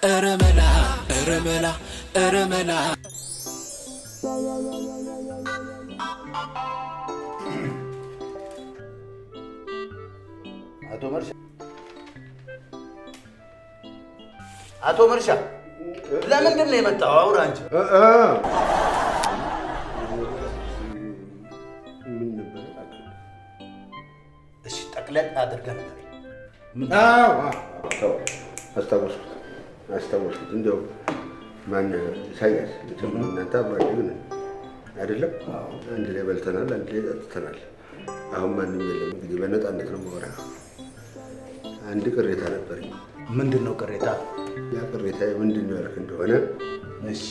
ኧረ መላ፣ ኧረ መላ፣ ኧረ መላ። አቶ መርሻ፣ አቶ መርሻ፣ ለምንድን ነው የመጣው? አውራ እንጂ። ምን ነበረ? እሺ፣ ጠቅለል አድርገህ ንገረኝ። አዎ፣ አስታወስኩት አስታወስኩት። እንዲያው ማነህ ኢሳያስ፣ እናንተ አብሮ አደግ ነን አይደለም? አንድ ላይ በልተናል፣ አንድ ላይ ጠጥተናል። አሁን ማንም የለም። እንግዲህ በነፃነት ነው የማወራህ። አንድ ቅሬታ ነበረኝ። ምንድን ነው ቅሬታ? ያ ቅሬታ ምንድን ነው ያልክ እንደሆነ፣ እሺ፣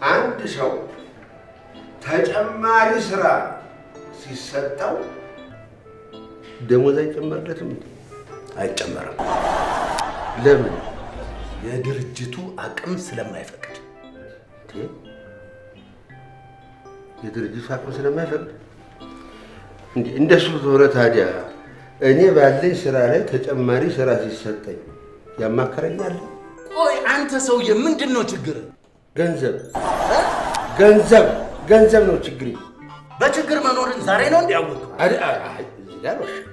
አንድ ሰው ተጨማሪ ስራ ሲሰጠው ደሞዝ አይጨመርለትም? አይጨመርም። ለምን? የድርጅቱ አቅም ስለማይፈቅድ። እንዴ? የድርጅቱ አቅም ስለማይፈቅድ? እንዴ፣ እንደሱ ከሆነ ታዲያ እኔ ባለኝ ስራ ላይ ተጨማሪ ስራ ሲሰጠኝ ያማከረኛል? ቆይ፣ አንተ ሰውዬ ምንድን ነው ችግር? ገንዘብ፣ ገንዘብ፣ ገንዘብ ነው ችግሬ። በችግር መኖርን ዛሬ ነው እንዲ ያወቅኸው? አይ፣ እዚህ ጋር አልዋሽም።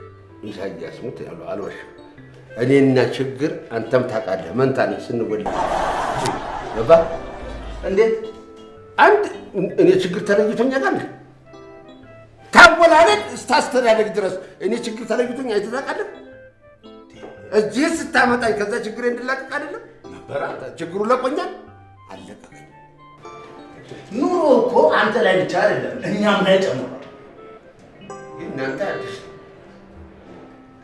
ኢሳያስ ሙት አልዋሽም። እኔና ችግር አንተም ታውቃለህ፣ መንታ ነን ስንወለድ። ገባህ? እንዴት? አንድ እኔ ችግር ተለይቶኝ ያውቃል? ታወላለድ እስታስተዳደግ ድረስ እኔ ችግር ተለይቶኝ አይተህ ታውቃለህ? እዚህ ስታመጣኝ ከዛ ችግሬ እንድላቀቅ አይደለም? ነበረ። ችግሩ ለቆኛል፣ አለቀቀኝ። ኑሮ እኮ አንተ ላይ ብቻ አይደለም፣ እኛም ላይ ጨምሯል። እናንተ አዲስ ነው።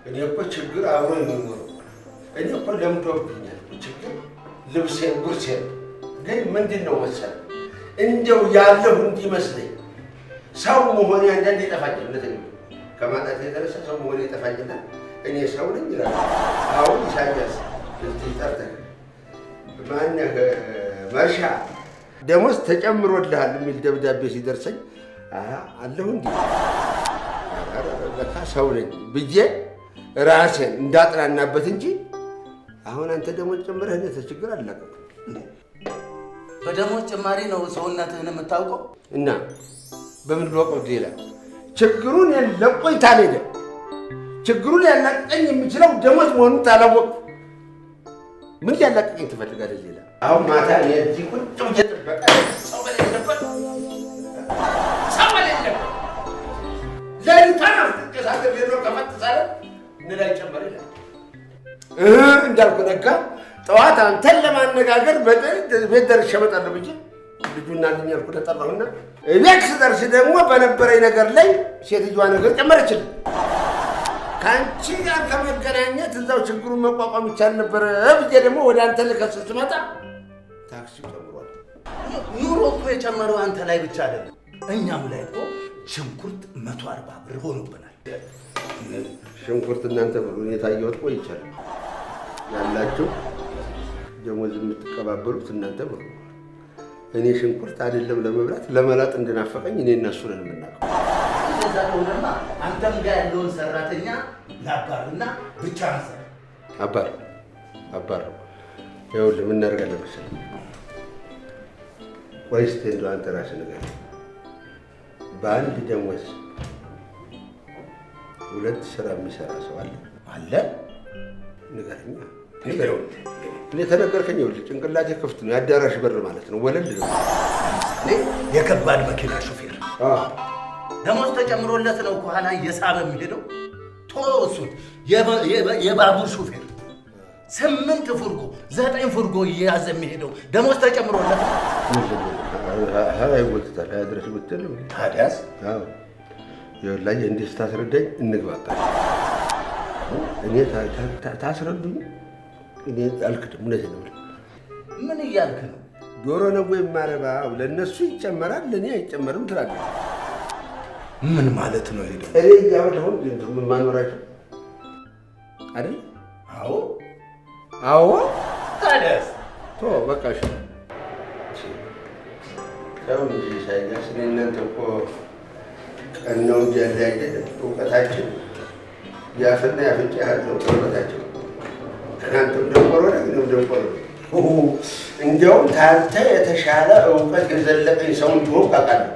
እኔ እኮ ችግር አብሮ የሚኖረው እኔ እኮ ለምዶብኛል እኮ ችግር፣ ልብሴን ጉርሴን። ግን ምንድን ነው መሰለህ፣ እንደው ያለሁ እንዲመስለኝ ሰው መሆኔ አንዳንዴ ይጠፋኛል። እውነቴን ነው። ከማጣት የተነሳ ሰው መሆኔ ይጠፋኝና እኔ ሰው ነኝ ይላል። አሁን ኢሳያስ እዚህ ጠርተህ ማነህ መርሻ ደሞዝ ተጨምሮልሃል የሚል ደብዳቤ ሲደርሰኝ አሀ አለሁ እንዲ ለካ ሰው ነኝ ብዬ ራሴን እንዳጥናናበት እንጂ አሁን አንተ ደሞዝ ጨምረህ እኔ ተችግር አላቀቅም። በደሞዝ ጭማሪ ነው ሰውነትህን የምታውቀው? እና በምን ልወቀው? ሌላ ችግሩን ለቆኝ ታልሄደ ችግሩን ሊያላቅቀኝ የሚችለው ደሞዝ መሆኑን ታላወቅ ምን ሊያላቅቀኝ ትፈልጋለህ? ሌላ አሁን ማታ እኔ እዚህ ቁጭ ብዬ ጥበቃ ሰው በሌለበት፣ ሰው በሌለበት ሌሊቷን አፍጥጬ ሳድር ሌሎ ከፈት ሳለ ነዳጅ ጨመረ ይላል እ እንዳልኩ ነጋ። ጠዋት አንተን ለማነጋገር ቤት ደርሼ እመጣለሁ ብዬ ልጁና ልኝ ያልኩ ተጠራሁና እቤት ስደርስ ደግሞ በነበረኝ ነገር ላይ ሴትዮዋ ነገር ጨመረችልኝ። ከአንቺ ጋር ከመገናኘት እዛው ችግሩን መቋቋም ይቻል ነበረ ብዬ ደግሞ ወደ አንተ ልከስ ስመጣ ታክሲው ጨምሯል። ኑሮ እኮ የጨመረው አንተ ላይ ብቻ አይደለም፣ እኛም ላይ እኮ ሽንኩርት 140 ብር ሆኖብናል። ሽንኩርት እናንተ ብሉ፣ እኔ ታየሁት ቆይቻለሁ። ያላችሁ ደሞዝ የምትቀባበሉት እናንተ ብሉ። እኔ ሽንኩርት አይደለም ለመብላት ለመላጥ እንደናፈቀኝ እኔ እና እሱ ነን የምናውቀው። እንደዛ ከሆነማ አንተም ጋር ያለውን ሰራተኛ ላባርና ብቻ ስራ። አባር አባር። ይኸውልህ ምን እናደርጋለን መሰለህ? ቆይ እስኪ እንደው አንተ ራስህ ንገረኝ። በአንድ ደሞዝ ሁለት ስራ የሚሰራ ሰው አለ? አለ። ንገረኛ፣ ንገረኝ። እኔ ተነገርከኝ። ይኸውልህ ጭንቅላቴ ክፍት ነው። የአዳራሽ በር ማለት ነው። ወለል ነው። ለምሳሌ የከባድ መኪና ሹፌር ደሞዝ ተጨምሮለት ነው ከኋላ እየሳበ የሚሄደው። ቶ እሱን የባቡር ሹፌር ስምንት ፉርጎ ዘጠኝ ፉርጎ እየያዘ የሚሄደው ደሞዝ ተጨምሮለት ነው። ሀያ ይጎትታል። 20 ድረስ ይጎትታል። ታዲያስ? ይኸውልህ እንዲህ ስታስረዳኝ እንግባባለን። እኔ ታስረዱኝ እኔ አልክድም። እውነቴን ነው የምልህ። ምን እያልክ ነው? ዶሮ ነው ወይ የማረባው? ለእነሱ ይጨመራል ለእኔ አይጨመርም ትላለህ። ምን ማለት ነው ይሄ ደግሞ? እኔ እያበላሁ የማኖራቸው አይደል? አዎ። አዎ። ታዲያስ? ቶ በቃ እሺ። ተው እንጂ ኢሳያስ፣ እኔ እናንተ እኮ ቀን ነው እንጂ ያለያየን እውቀታችን የአፍና የአፍንጫ ያህል ነው እውቀታችን። አንተም ደንቆሮ ነህ፣ እኔም ደንቆሮ ነኝ። እንዲያውም ታንተ የተሻለ እውቀት የዘለቀኝ ሰው እንደሆንኩ አውቃለሁ።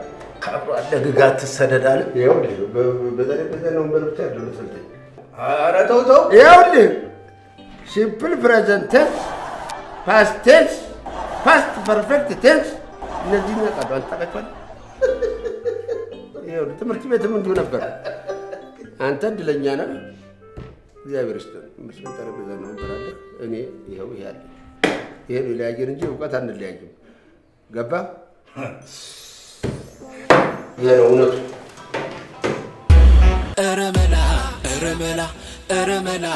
ከአብሮ አደግ ጋር ትሰደዳለህ። ይኸውልህ በጠረጴዛ ነው ወንበር ብቻ አይደለም የምትፈልጠኝ። ኧረ ተው ተው። ይኸውልህ simple present tense፣ past tense፣ past perfect tense እነዚህን ያውቃሉ። አንተ ታውቃቸዋለህ? ይኸውልህ ትምህርት ቤትም እንዲሁ ነበር። አንተ እድለኛ ነህ። እግዚአብሔር ይስጥህ። ምስል ጠረጴዛ ነው ወንበር አለ። እኔ ይኸው ይሄ አለ። ይሄ ነው የለያየን እንጂ እውቀት አንለያይም። ገባህ? ይሄ ነው እውነቱ። ኧረ መላ ኧረ መላ ኧረ መላ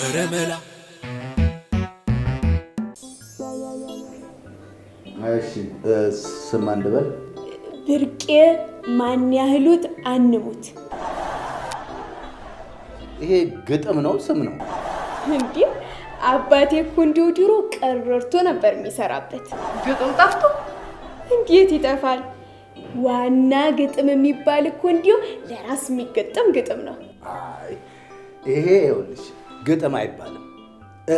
ኧረ መላ። እሺ ስም አንድ በል። ብርቄ ማን ያህሉት አንሙት። ይሄ ግጥም ነው ስም ነው? እንዴ አባቴ እኮ እንዲሁ ድሮ ቀረርቶ ነበር የሚሰራበት። ግጥም ጠፍቶ እንዴት ይጠፋል? ዋና ግጥም የሚባል እኮ እንዲሁ ለራስ የሚገጠም ግጥም ነው። አይ ይሄ ይኸውልሽ ግጥም አይባልም፣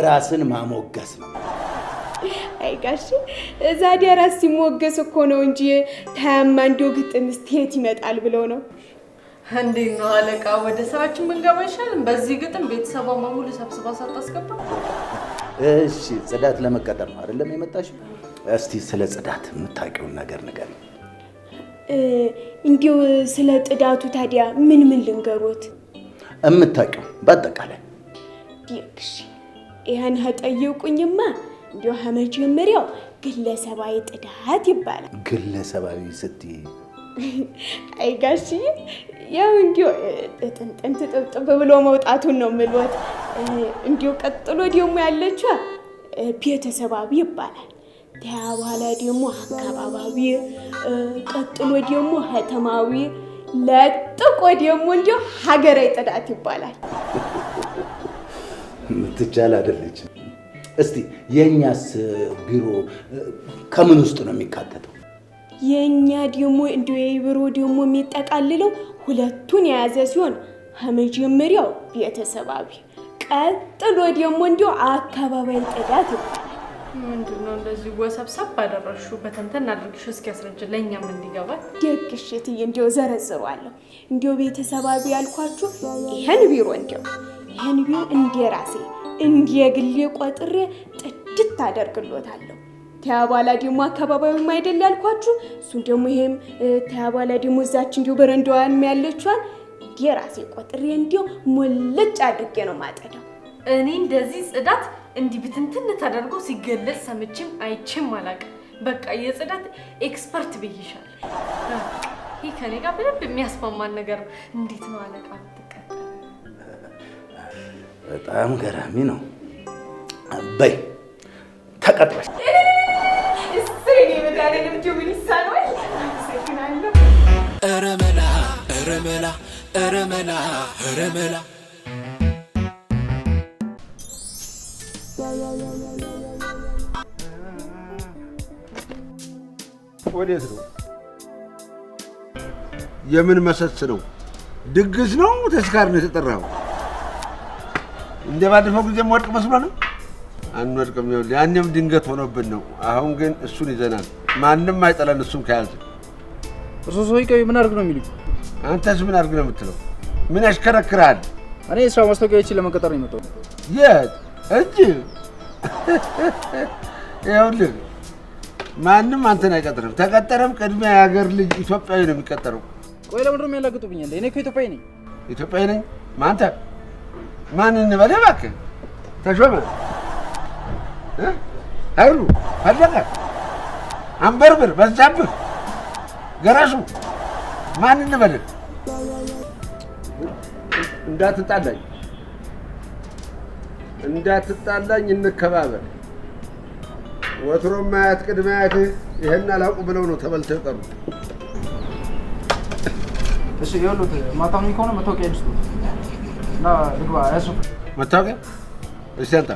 ራስን ማሞገስ ነው። አይ ጋሼ ዛዲያ ራስ ሲሞገስ እኮ ነው እንጂ ታያማ እንዲሁ ግጥም እስቲ የት ይመጣል ብለው ነው። እንዴት ነው አለቃ፣ ወደ ስራችን ብንገባ ይሻላል? በዚህ ግጥም ቤተሰቧን በሙሉ ሰብስባ ሳታስገባ። እሺ ጽዳት ለመቀጠር ነው አይደለም የመጣሽው? እስቲ ስለ ጽዳት የምታውቂውን ነገር ንገሪኝ። እንዲሁ ስለ ጽዳቱ ታዲያ ምን ምን ልንገሮት? የምታውቂው በአጠቃላይ። ዲክሽ ይሄን ከጠየቁኝማ እንዲሁ ከመጀመሪያው ግለሰባዊ ጽዳት ይባላል። ግለሰባዊ ስትይ? አይ ጋሽዬ ያው እንዲሁ ጥንጥን ጥብጥብ ብሎ መውጣቱን ነው የምልዎት። እንዲሁ ቀጥሎ ደግሞ ያለችው ቤተሰባዊ ይባላል። ያ በኋላ ደግሞ አካባቢያዊ፣ ቀጥሎ ደግሞ ከተማዊ፣ ለጥቆ ደግሞ እንዲሁ ሀገራዊ ጽዳት ይባላል። የምትቻል አይደለችም። እስቲ የኛስ ቢሮ ከምን ውስጥ ነው የሚካተተው? የኛ ደግሞ እንዲሁ የቢሮ ደግሞ የሚጠቃልለው ሁለቱን የያዘ ሲሆን ከመጀመሪያው ቤተሰባዊ፣ ቀጥሎ ደግሞ እንዲሁ አካባቢያዊ ጽዳት ይባላል። ምንድነው እንደዚህ ወሰብሰብ አደረግሽው? በተንተን አድርግሽ እስኪ አስረጅ ለእኛም እንዲገባል። ደግሽ እትዬ እንዲሁ ዘረዝሯለሁ። እንዲሁ ቤተሰባዊ ያልኳችሁ ይሄን ቢሮ እንዲሁ ይሄን ቢሮ እንደ ራሴ እንደ ግሌ ቆጥሬ ጥድት አደርግሎታለሁ። ተያ በኋላ ደግሞ አካባቢያዊም አይደል ያልኳችሁ እሱን ደግሞ ይሄም ተያ በኋላ ደግሞ እዛች እንዲሁ በረንዳዋን ያለችዋን እንደ ራሴ ቆጥሬ እንዲሁ ሞልጭ አድርጌ ነው ማጠዳው። እኔ እንደዚህ ጽዳት እንዲህ ብትንትን ተደርጎ ሲገለጽ ሰምቼም አይቼም አላውቅም። በቃ የጽዳት expert ብዬሻለሁ። ይሄ ከኔ ጋር በደንብ የሚያስማማን ነገር ነው። እንዴት ነው አለቃ ብትቀጠር? በጣም ገራሚ ነው። በይ ተቀጥረሽ። እሰይ እኔ መድኃኒዓለም እንዲሁ ምን ይሳነዋል? አመሰግናለሁ። ኧረ መላ ኧረ መላ ኧረ መላ ኧረ መላ። ወዴት ነው? የምን መሰስ ነው? ድግስ ነው? ተስካር ነው የተጠራው? እንደ ባለፈው ጊዜ ወድቅ መስሎ ነው? አንወድቅም። ይኸውልህ ያኔም ድንገት ሆኖብን ነው። አሁን ግን እሱን ይዘናል። ማንም አይጠላን እሱን ከያዝን። እርሶ ሰውዬ ቆይ ምን አድርግ ነው የሚሉኝ? አንተስ ምን አድርግ ነው የምትለው? ምን ያሽከረክርሃል? እኔ የስራ ማስታወቂያ አይቼ ለመቀጠር ነው የመጣሁት። የት? እጅ? ይኸውልህ ማንም አንተን አይቀጥርም። ተቀጠረም ቅድሚያ የሀገር ልጅ ኢትዮጵያዊ ነው የሚቀጠረው። ቆይ ለምንድን ነው የሚያላግጡብኝ እንዴ? እኔ እኮ ኢትዮጵያዊ ነኝ። ኢትዮጵያዊ ነኝ? ማንተ ማን እንበልህ እባክህ? ተሾመ፣ ኃይሉ፣ ፈለቀ፣ አንበርብር፣ በዛብህ፣ ገረሱ ማን እንበልህ? እንዳትጣላኝ እንዳትጣላኝ፣ እንከባበር። ወትሮም አያት ቅድመ አያትህ ይሄን አላውቁ ብለው ነው ተበልተው የቀሩት። እሺ ይኸውልህ ማታምኝ ከሆነ መታወቂያ ይስጡ እና ልግባ። አያስወጣም። መታወቂያ እስቲ አንተ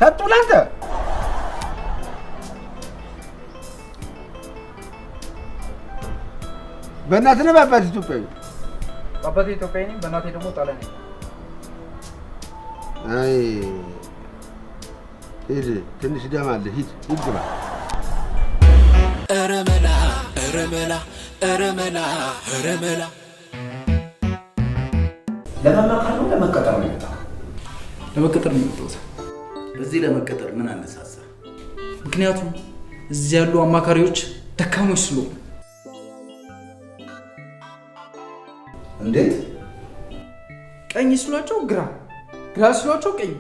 ሰጡ ለአንተ። በእናትህ ነው በአባትህ ኢትዮጵያዊ? በአባቴ ኢትዮጵያዊ ነኝ፣ በእናቴ ደግሞ ጣሊያን ነኝ። አይ ሂድ፣ ትንሽ ደም አለ። ሂድ ሂድ፣ ግባ። ኧረ መላ ኧረ መላ ኧረ መላ ኧረ መላ። ለመማከር ነው ለመቀጠር ነው የመጣው? ለመቀጠር ነው የመጣሁት። እዚህ ለመቀጠር ምን አነሳሳ? ምክንያቱም እዚህ ያሉ አማካሪዎች ደካሞች ስለሆኑ። እንዴት? ቀኝ ስሏቸው ግራ፣ ግራ ስሏቸው ቀኝ፣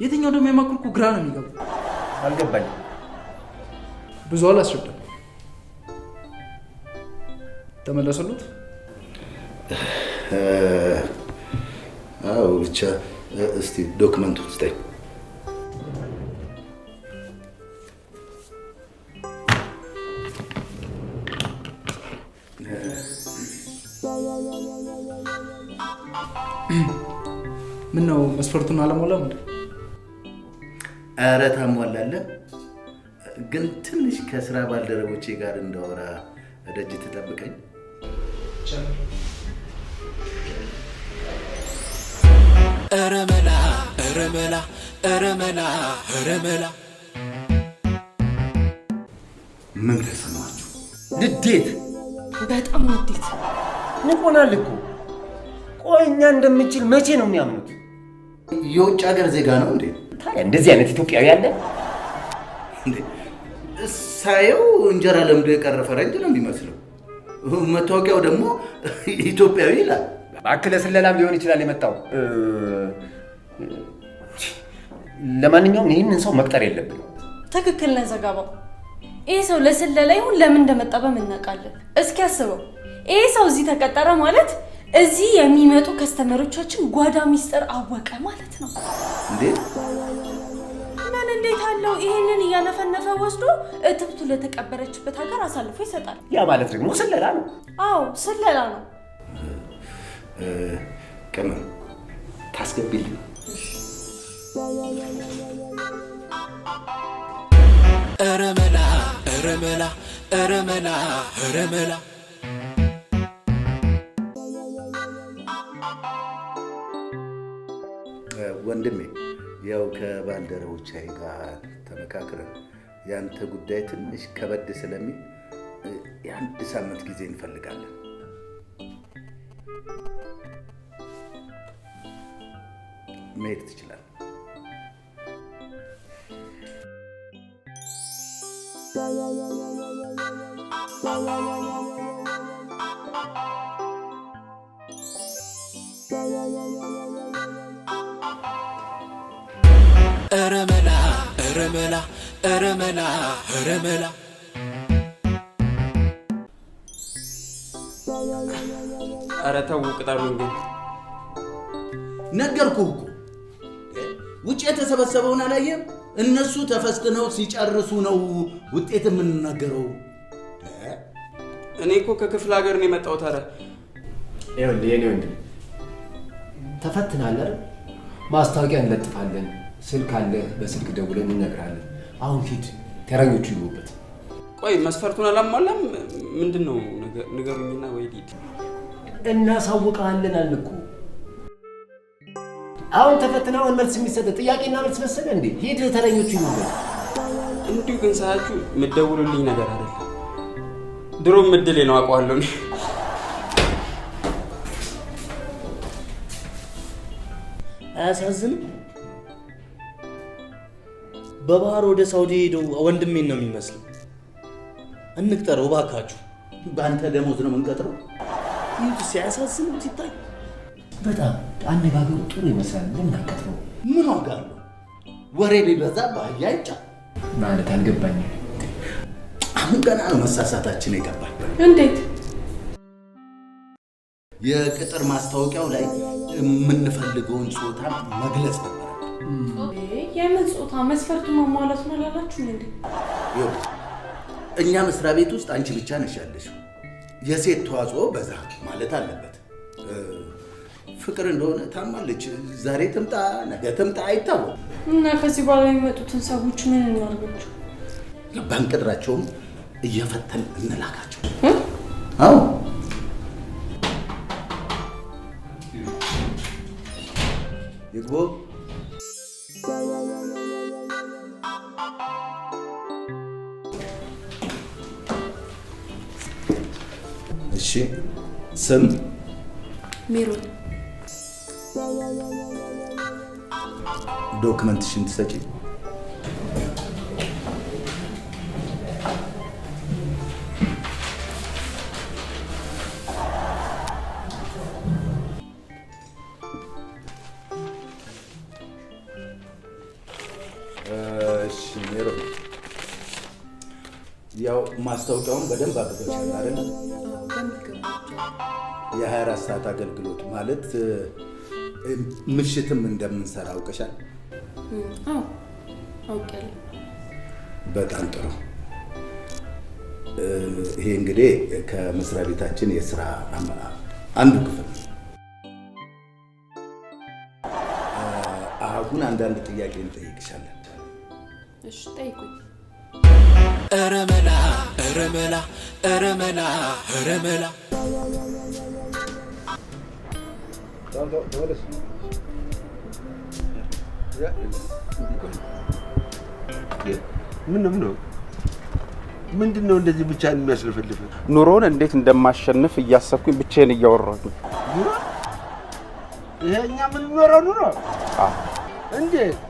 የትኛው እንደሚያማክሩ እኮ ግራ ነው የሚገቡ። አልገባኝም። ብዙ አላስረዳም። ተመለሰሉት። አዎ ብቻ እስቲ document ኡን ስጠኝ። ምን ነው መስፈርቱን አለሞላም እንዴ? ኧረ ታሟላለህ። ግን ትንሽ ከስራ ባልደረቦቼ ጋር እንዳወራ ደጅ ትጠብቀኝ። ኧረ መላ ኧረ መላ ኧረ መላ ኧረ መላ። ምን ተሰማችሁ? ንዴት፣ በጣም ንዴት። ንቆናል እኮ። ቆይ እኛ እንደምንችል መቼ ነው የሚያምኑት? የውጭ ሀገር ዜጋ ነው እንዴ? ታዲያ እንደዚህ አይነት ኢትዮጵያዊ አለ እንዴ? ሳየው እንጀራ ለምዶ የቀረ ፈረንጅ ነው የሚመስለው። መታወቂያው ደግሞ ኢትዮጵያዊ ይላል። እባክህ ለስለላም ሊሆን ይችላል የመጣው። ለማንኛውም ይህንን ሰው መቅጠር የለብንም። ትክክል ነህ ዘጋባው። ይህ ሰው ለስለላ ይሁን ለምን እንደመጣ በምን እናውቃለን? እስኪ አስበው። ይህ ሰው እዚህ ተቀጠረ ማለት እዚህ የሚመጡ customer ኦቻችን ጓዳ ሚስጥር አወቀ ማለት ነው። እንዴት? ምን እንዴት አለው? ይሄንን እያነፈነፈ ወስዶ እትብቱ ለተቀበረችበት ሀገር አሳልፎ ይሰጣል። ያ ማለት ደግሞ ስለላ ነው። አዎ ስለላ ነው። ቅመም ታስገቢልኝ። ኧረ መላ ኧረ መላ ኧረ መላ ኧረ መላ። ወንድሜ ያው ከባልደረቦቼ ጋር ተመካክረን ያንተ ጉዳይ ትንሽ ከበድ ስለሚል የአንድ ሳምንት ጊዜ እንፈልጋለን። መሄድ ትችላለህ። ኧረ መላ ኧረ መላ ኧረ መላ ኧረ መላ። ኧረ ተው ቅጠሩኝ ግን። ነገርኩህ እኮ ውጭ የተሰበሰበውን አላየህም? እነሱ ተፈትነው ሲጨርሱ ነው ውጤት የምንናገረው። እኔ እኮ ከክፍለ ሀገር ነው የመጣሁት። ኧረ ይኸውልህ የኔ ወንድም ተፈትናል አይደል? ማስታወቂያ እንለጥፋለን። ስልክ አለ፣ በስልክ ደውለን እንነግርሃለን። አሁን ሂድ፣ ተረኞቹ ይግቡበት። ቆይ መስፈርቱን አላሟላም። ምንድን ነው ንገሩኝና ወይ ልሂድ። እናሳውቅሃለን አልን እኮ። አሁን ተፈትና አሁን መልስ የሚሰጥ ጥያቄና መልስ መሰለህ እንዴ? ሂድ፣ ተረኞቹ ይግቡበት። እንዲሁ ግን ሳያችሁ የምትደውሉልኝ ነገር አይደለም። ድሮም እድሌ ነው አውቀዋለሁ እኔ። አያሳዝንም? በባህር ወደ ሳውዲ ሄደው ወንድሜን ነው የሚመስለው። እንቅጠረው እባካችሁ። በአንተ ደሞዝ ነው የምንቀጥረው? ይህ ሲያሳዝንም ሲታይ በጣም አነጋገሩ ጥሩ ይመስላል። ለምን አንቀጥረው? ምን ዋጋ አለው? ወሬ ቢበዛ በአህያ አይጫን ማለት አልገባኝም። አሁን ገና ነው መሳሳታችን የገባኝ። እንዴት? የቅጥር ማስታወቂያው ላይ የምንፈልገውን ጾታ መግለጽ ነበር። የምን ጾታ? መስፈርቱን ማሟላቱን አላላችሁም እንዴ? ይኸውልሽ እኛ መስሪያ ቤት ውስጥ አንቺ ብቻ ነሽ ያለሽው። የሴት ተዋጽኦ በዛ ማለት አለበት። ፍቅር እንደሆነ ታማለች። ዛሬ ትምጣ ነገ ትምጣ አይታወቅም። እና ከዚህ በኋላ የሚመጡትን ሰዎች ምን እናድርጋቸው? ባንቀጥራቸውም እየፈተን እንላካቸው። አዎ። ይግቡ። እሺ፣ ስም? ሜሮን። Document ሽን ትሰጪ? እሺ ሜሮን፣ ያው ማስታወቂያውን በደንብ አድርገሻል አይደል? የ24 ሰዓት አገልግሎት ማለት ምሽትም እንደምንሰራ አውቀሻል? አዎ አውቄያለሁ። በጣም ጥሩ። ይሄ እንግዲህ ከመስሪያ ቤታችን የስራ አንዱ ክፍል ነው። አሁን አንዳንድ ጥያቄ እንጠይቅሻለን። እሺ ጠይቁኝ። ኧረ መላ፣ ኧረ መላ፣ ኧረ መላ፣ ኧረ መላ። ተመለስ። ምን ነው ምንድን ነው እንደዚህ ብቻህን የሚያስለፈልፍ? ኑሮውን እንዴት እንደማሸንፍ እያሰብኩኝ ብቻዬን እያወራሁኝ። ኑሮ? ይሄ እኛ የምንኖረው ኑሮ? እንዴት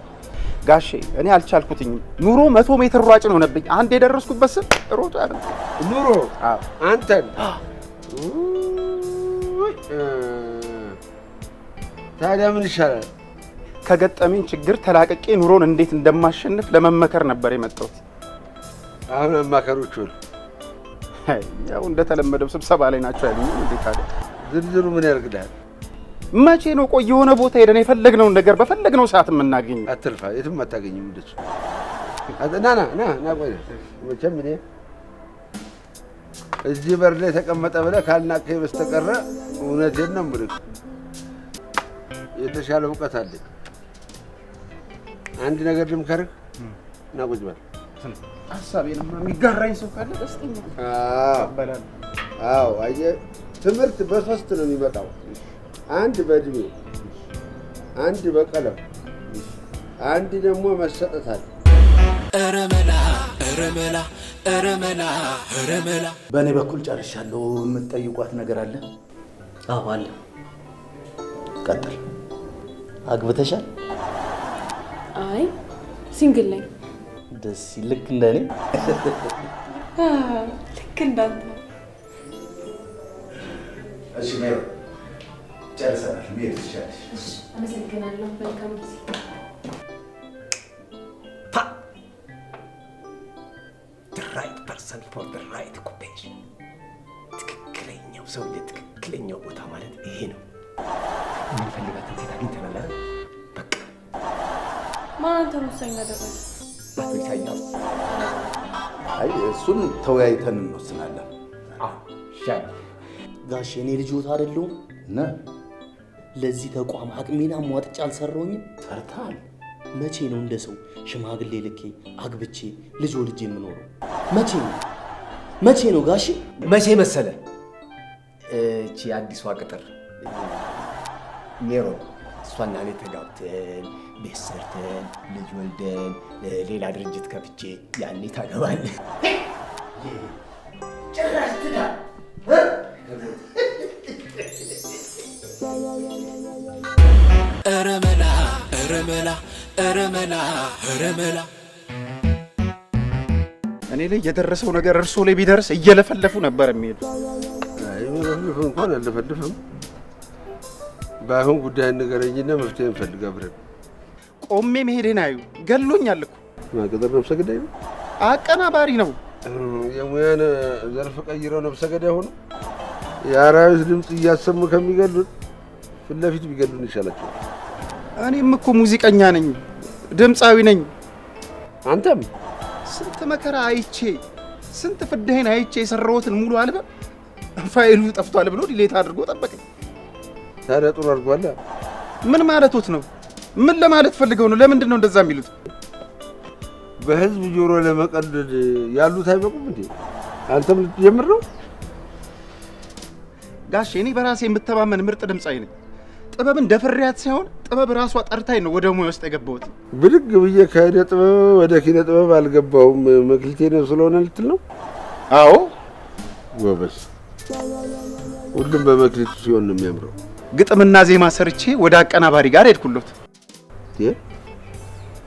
ጋሼ እኔ አልቻልኩትኝም። ኑሮ 100 ሜትር ሯጭ ነው ሆነብኝ። አንድ የደረስኩበት ስል ሮጦ ያለ ኑሮ አንተን። ታዲያ ምን ይሻላል? ከገጠመኝ ችግር ተላቅቄ ኑሮን እንዴት እንደማሸንፍ ለመመከር ነበር የመጣሁት። አሁን አማካሪዎች ሁሉ ያው እንደተለመደው ስብሰባ ላይ ናቸው ያሉኝ። እንዴት ታዲያ ዝርዝሩ ምን ያደርግልሃል? መቼ ነው ቆይ የሆነ ቦታ ሄደን የፈለግነውን ነገር በፈለግነው ሰዓት የምናገኘው? አትልፋ፣ የትም አታገኝም። እንደሱ ና ና ና ና ቆይ መቼም እኔ እዚህ በር ላይ ተቀመጠ ብለህ ካልናቅከኝ በስተቀረ እውነቴን ነው የምልህ የተሻለ እውቀት አለኝ። አንድ ነገር ልምከርህ፣ ና ቁጭ በል። ሀሳቤንማ የሚጋራኝ ሰው ካለ ደስተኛ እቀበላለሁ። አዎ አየህ፣ ትምህርት በሶስት ነው የሚመጣው። አንድ በእድሜ፣ አንድ በቀለም፣ አንድ ደግሞ መሰጠት አለ። ኧረ መላ፣ ኧረ መላ፣ ኧረ መላ፣ ኧረ መላ። በእኔ በኩል ጨርሻለሁ። የምትጠይቋት ነገር አለ? አዎ አለ። ቀጥል። አግብተሻል? አይ single ነኝ። ደስ ልክ እንደኔ። ልክ እንዳንተ። እሺ ሜሮን ጨርሰናል። መሄድ ትችያለሽ። እሺ አመሰግናለሁ። መልካም ጊዜ። The right person for the right occupation። ትክክለኛው ሰው ለትክክለኛው ቦታ ማለት ይሄ ነው። የምንፈልጋትን ሴት አግኝተናል አይደል? በቃ ማን አንተን ወሳኝ አደረገ? አቶ ኢሳያስ። አይ እሱን ተወያይተን እንወስናለን። ጋሼ እኔ ልጆት አይደለሁም? ለዚህ ተቋም አቅሜን አሟጥጬ አልሰራሁኝም? ሰርተሃል። መቼ ነው እንደ ሰው ሽማግሌ ልኬ አግብቼ ልጅ ወልጄ የምኖረው? መቼ ነው መቼ ነው ጋሼ? መቼ መሰለ እቺ አዲሷ ቅጥር ሜሮን እሷና እኔ ተጋብተን ቤት ሰርተን ልጅ ወልደን ሌላ ድርጅት ከፍቼ ያኔ ታገባለህ። ጭራሽ ትዳር። ኧረ መላ፣ ኧረ መላ፣ ኧረ መላ፣ ኧረ መላ። እኔ ላይ የደረሰው ነገር እርሶ ላይ ቢደርስ እየለፈለፉ ነበር የሚሄዱ። አይ መለፍለፍ እንኳን አልለፈልፍም። ባይሆን ጉዳይን ንገረኝና መፍትሄ እንፈልግ አብረን። ቆሜ መሄዴን አዩ ገሎኛል እኮ። ማቅጠር ነፍሰ ገዳይ ነው? አቀናባሪ ነው። የሙያን ዘርፍ ቀይረው ነፍሰ ገዳይ ሆኑ። የአራዊት ድምፅ እያሰሙ ከሚገሉን ፊት ለፊት ቢገሉን ይሻላቸዋል። እኔም እኮ ሙዚቀኛ ነኝ፣ ድምፃዊ ነኝ። አንተም ስንት መከራ አይቼ ስንት ፍዳዬን አይቼ የሰራሁትን ሙሉ አልበም ፋይሉ ጠፍቷል ብሎ delete አድርጎ ጠበቀኝ። ታዲያ ጥሩ አድርጓል። ምን ማለቶት ነው? ምን ለማለት ፈልገው ነው? ለምንድን ነው እንደዛ የሚሉት? በህዝብ ጆሮ ለመቀለድ ያሉት አይበቁም እንዴ? አንተም ልትጀምር ነው? ጋሼ እኔ በራሴ የምተማመን ምርጥ ድምፃዊ ነኝ። ጥበብን ደፍሬያት ሳይሆን ጥበብ ራሷ ጠርታኝ ነው ወደ ሙያ ውስጥ የገባሁት። ብድግ ብዬ ከእደ ጥበብ ወደ ኪነ ጥበብ አልገባሁም፣ መክሊቴ ነው ስለሆነ ልትል ነው? አዎ። ጎበዝ፣ ሁሉም በመክሊቱ ሲሆን ነው የሚያምረው። ግጥምና ዜማ ሰርቼ ወደ አቀናባሪ ጋር ሄድኩሎት።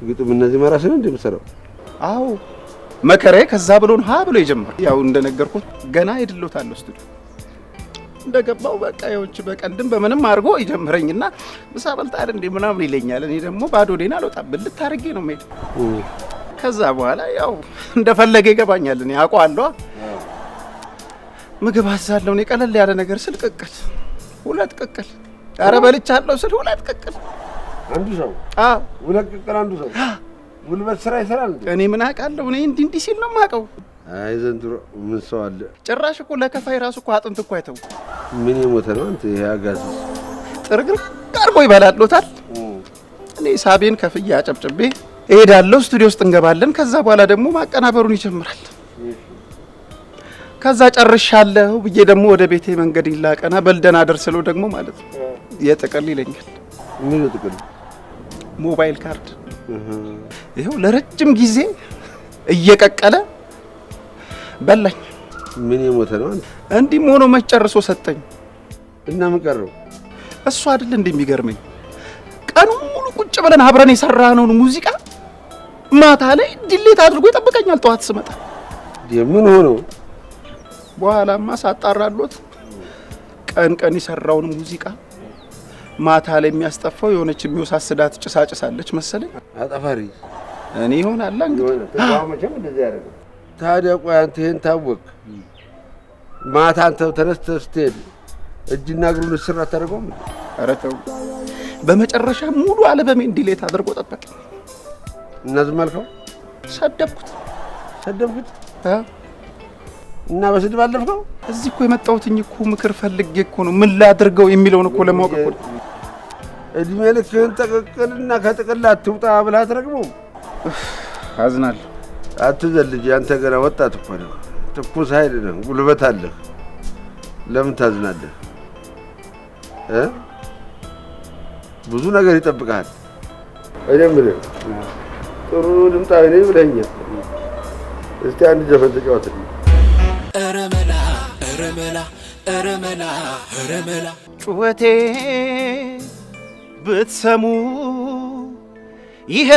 ግጥምና ዜማ ራስህ ነው እንደምሰራው? አዎ፣ መከራዬ ከዛ ብሎን ሀ ብሎ የጀመረ። ያው እንደነገርኩት ገና ሄድሎታለሁ ስቱዲዮ እንደገባው በቃ ይኸውች በቀንድም በምንም አድርጎ ይጀምረኝና ምሳ በልተሃል እንዴ ምናምን ይለኛል። እኔ ደግሞ ባዶ ሆዴን አልወጣም፣ ብልት አድርጌ ነው የምሄድ። ከዛ በኋላ ያው እንደፈለገ ይገባኛል። እኔ አውቀዋለሁ። ምግብ አዛለሁ እኔ ቀለል ያለ ነገር ስል ቅቅል፣ ሁለት ቅቅል፣ ኧረ በልቻለሁ ስል ሁለት ቅቅል። አንዱ ሰው? አዎ። ሁለት ቅቅል አንዱ ሰው። ጉልበት ስራ ይሰራል እንዴ? እኔ ምን አውቃለሁ? እኔ እንዲህ እንዲህ ሲል ነው የማውቀው። አይ ዘንድሮ ምን ሰው አለ? ጭራሽ እኮ ለከፋይ ራሱ እኮ አጥንት እኮ አይተው። ምን የሞተ ነው አንተ? ይሄ አጋዘን ጥርግርግ አድርጎ ይበላልዎታል። እኔ ሳቤን ከፍዬ አጨብጭቤ እሄዳለሁ። ስቱዲዮ ውስጥ እንገባለን። ከዛ በኋላ ደግሞ ማቀናበሩን ይጀምራል። ከዛ ጨርሻለሁ ብዬ ደግሞ ወደ ቤቴ መንገድ ይላቀና በልደና ደርስለው ደግሞ ማለት ነው የጥቅል ይለኛል። ምን ጥቅል? ሞባይል ካርድ። ይኸው ለረጅም ጊዜ እየቀቀለ በላኝ። ምን የሞተ ነው አንተ? እንዲህም ሆኖ መች ጨርሶ ሰጠኝ። እና ምን ቀረው? እሱ አይደል እንደሚገርመኝ ቀኑን ሙሉ ቁጭ ብለን አብረን የሰራነውን ሙዚቃ ማታ ላይ delete አድርጎ ይጠብቀኛል ጠዋት ስመጣ። ምን ሆኖ? በኋላማ ሳጣራሎት ቀን ቀን የሰራውን ሙዚቃ ማታ ላይ የሚያስጠፋው የሆነች የሚወሳስዳት ጭሳጭሳለች መሰለኝ። አጠፋሪ እኔ ይሆናል እንግዲህ። መቼም እንደዚህ ያደርገው። ታዲያ ቆይ አንተ ይሄን ታወቅ፣ ማታ አንተ ተነስተህ ስትሄድ እጅና እግሩን እስር አታደርገውም? ኧረ ተው። በመጨረሻ ሙሉ አልበሜን delete አድርጎ ጠበቀኝ። እና ዝም አልከው? ሰደብኩት። ሰደብኩት? እና በስድብ አለፍከው? እዚህ እኮ የመጣሁትኝ እኮ ምክር ፈልጌ እኮ ነው። ምን ላድርገው የሚለውን እኮ ለማወቅ እኮ ነው። እድሜ ልክህን ጠቅቅልና ከጥቅል አትውጣ ብለህ አትረግመውም? አዝናለሁ። አትዘን ልጄ፣ አንተ ገና ወጣት እኮ ነህ። ትኩስ ኃይል ነህ፣ ጉልበት አለህ። ለምን ታዝናለህ? ብዙ ነገር ይጠብቅሃል። እኔ የምልህ ጥሩ ድምፃዊ ነኝ ብለኸኛል። እስቲ አንድ ዘፈን ተጫወትልኝ። ኧረ መላ ኧረ መላ ኧረ መላ ኧረ መላ ጩኸቴ ብትሰሙ ይሄ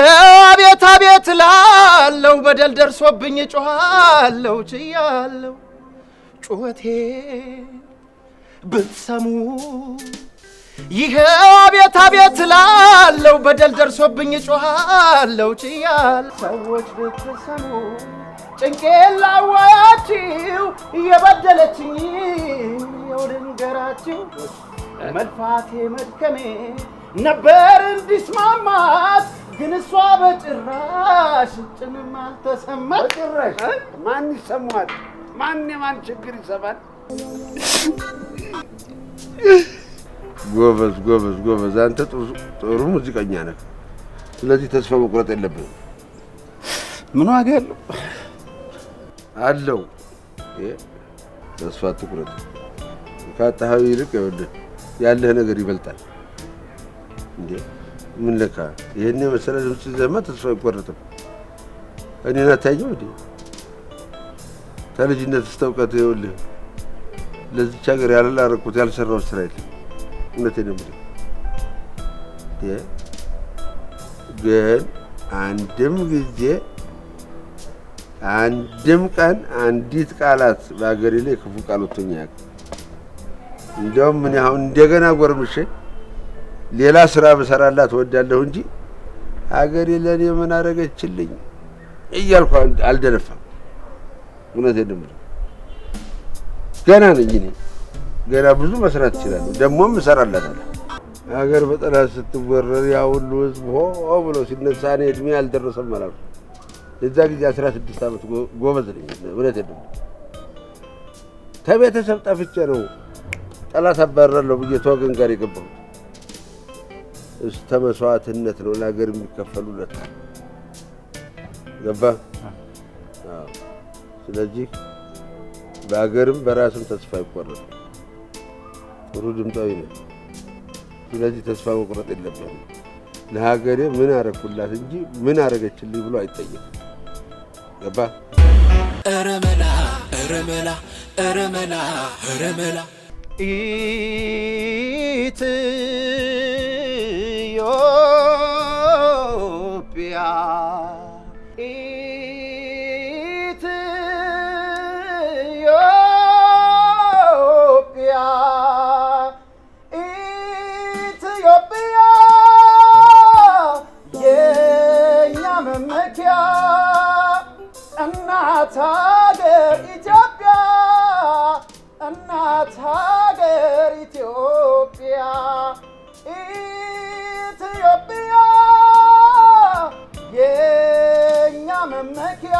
አቤት አቤት እላለሁ፣ በደል ደርሶብኝ ጮኻለሁ ችያለሁ። ጩኸቴ ብትሰሙ ይሄ አቤት አቤት እላለሁ፣ በደል ደርሶብኝ ጮኻለሁ ችያለሁ። ሰዎች ብትሰሙ ጭንቄን ላዋያችሁ፣ እየበደለችኝ ይኸው ልንገራችሁ። መልፋቴ መድከሜ ነበር እንዲስማማት፣ ግን እሷ በጭራሽ ጭንም አልተሰማት። በጭራሽ ማን ይሰማል? ማን የማን ችግር ይሰማል? ጎበዝ ጎበዝ ጎበዝ፣ አንተ ጥሩ ሙዚቀኛ ነህ። ስለዚህ ተስፋ መቁረጥ የለብህም። ምን ዋጋ ያለው አለው። ተስፋ አትቁረጥ። ካጣኸው ይልቅ ይኸውልህ ያለህ ነገር ይበልጣል። እንዴ ምን ለካ ይሄን የመሰለ ድምፅ ይዘህማ ተስፋ አይቆረጥም። እኔን አታየኝም እንዴ? ከልጅነት እስከ እውቀት ይኸውልህ ለዚች ሀገር ያላደረኩት ያልሰራሁት ስራ የለም። እውነቴን ነው የምልህ። ግን አንድም ጊዜ አንድም ቀን አንዲት ቃላት በሀገሬ ላይ ክፉ ቃል ወጥቶኝ አያውቅም። እንዲያውም እኔ አሁን እንደገና ጎርምሼ ሌላ ስራ ብሰራላት እወዳለሁ እንጂ ሀገሬ ለእኔ ምን አደረገችልኝ እያልኩ አልደነፋም። እውነቴን ነው የምልህ። ገና ነኝ እኔ፣ ገና ብዙ መስራት እችላለሁ። ደግሞም እሰራላታለሁ። ሀገር በጠላት ስትወረር ያ ሁሉ ህዝብ ሆ ብሎ ሲነሳ እኔ እድሜ አልደረሰም አላልኩም። የዛ ጊዜ 16 ዓመት ጎበዝ ነኝ። እውነቴን ነው። ከቤተሰብ ጠፍቼ ነው ጠላት አባርራለሁ ብዬ ተወገን ጋር የገባሁት። እስከ መስዋዕትነት ነው ለሀገር የሚከፈሉለት። ገባህ? አዎ። ስለዚህ በሀገርም በራስም ተስፋ አይቆረጥም። ጥሩ ድምፃዊ ነህ። ስለዚህ ተስፋ መቁረጥ የለብህም። ለሀገሬ ምን አረኩላት እንጂ ምን አረገችልኝ ብሎ አይጠየቅም። ገባ? ኧረ መላ፣ ኧረ መላ፣ ኧረ መላ፣ ኧረ መላ። ኢትዮጵያ፣ ኢትዮጵያ፣ ኢትዮጵያ የኛ መመኪያ፣ እናት ሀገር ኢትዮጵያ፣ እናት ሀገር ኢትዮጵያ፣ ኢትዮጵያ የኛ መመኪያ።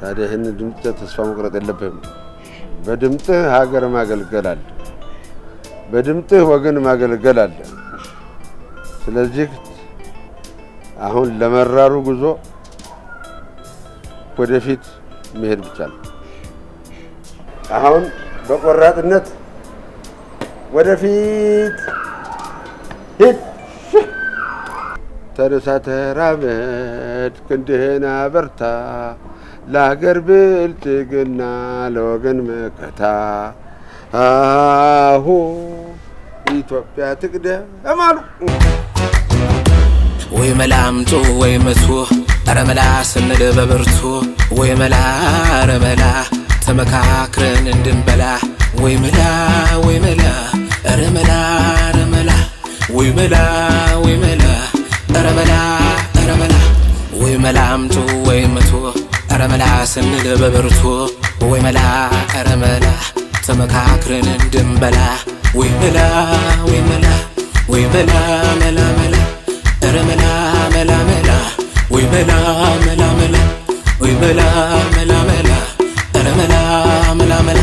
ታዲያ ይህን ድምፅ ተስፋ መቁረጥ የለብህም። በድምፅህ ሀገር ማገልገል አለ፣ በድምፅህ ወገን ማገልገል አለ። ስለዚህ አሁን ለመራሩ ጉዞ ወደፊት መሄድ ብቻ ነው። አሁን በቆራጥነት ወደፊት ሂድ። ተነሳ፣ ተራመድ፣ ክንድህን አበርታ፣ ለሀገር ብልጽግና ለወገን መከታ። አሁ ኢትዮጵያ ትቅደም አሉ። ወይ መላምጡ ወይ መቱ፣ ኧረ መላ ስንል በብርቱ፣ ወይ መላ፣ ኧረ መላ፣ ተመካክረን እንድንበላ፣ ወይ መላ፣ ወይ መላ፣ ኧረ መላ፣ ኧረ መላ፣ ወይ መላ፣ ወይ መላ፣ ኧረ መላ፣ ኧረ መላ፣ ወይ መላምጡ ወይ መቱ፣ ኧረ መላ ስንል በብርቱ፣ ወይ መላ፣ ኧረ መላ፣ ተመካክረን እንድንበላ፣ ወይ መላ፣ ወይ መላ፣ ወይ መላ፣ መላ መላ፣ ኧረ መላ መላ መላ፣ ወይ መላ መላ መላ፣ ወይ መላ መላ መላ፣ ኧረ መላ መላ መላ።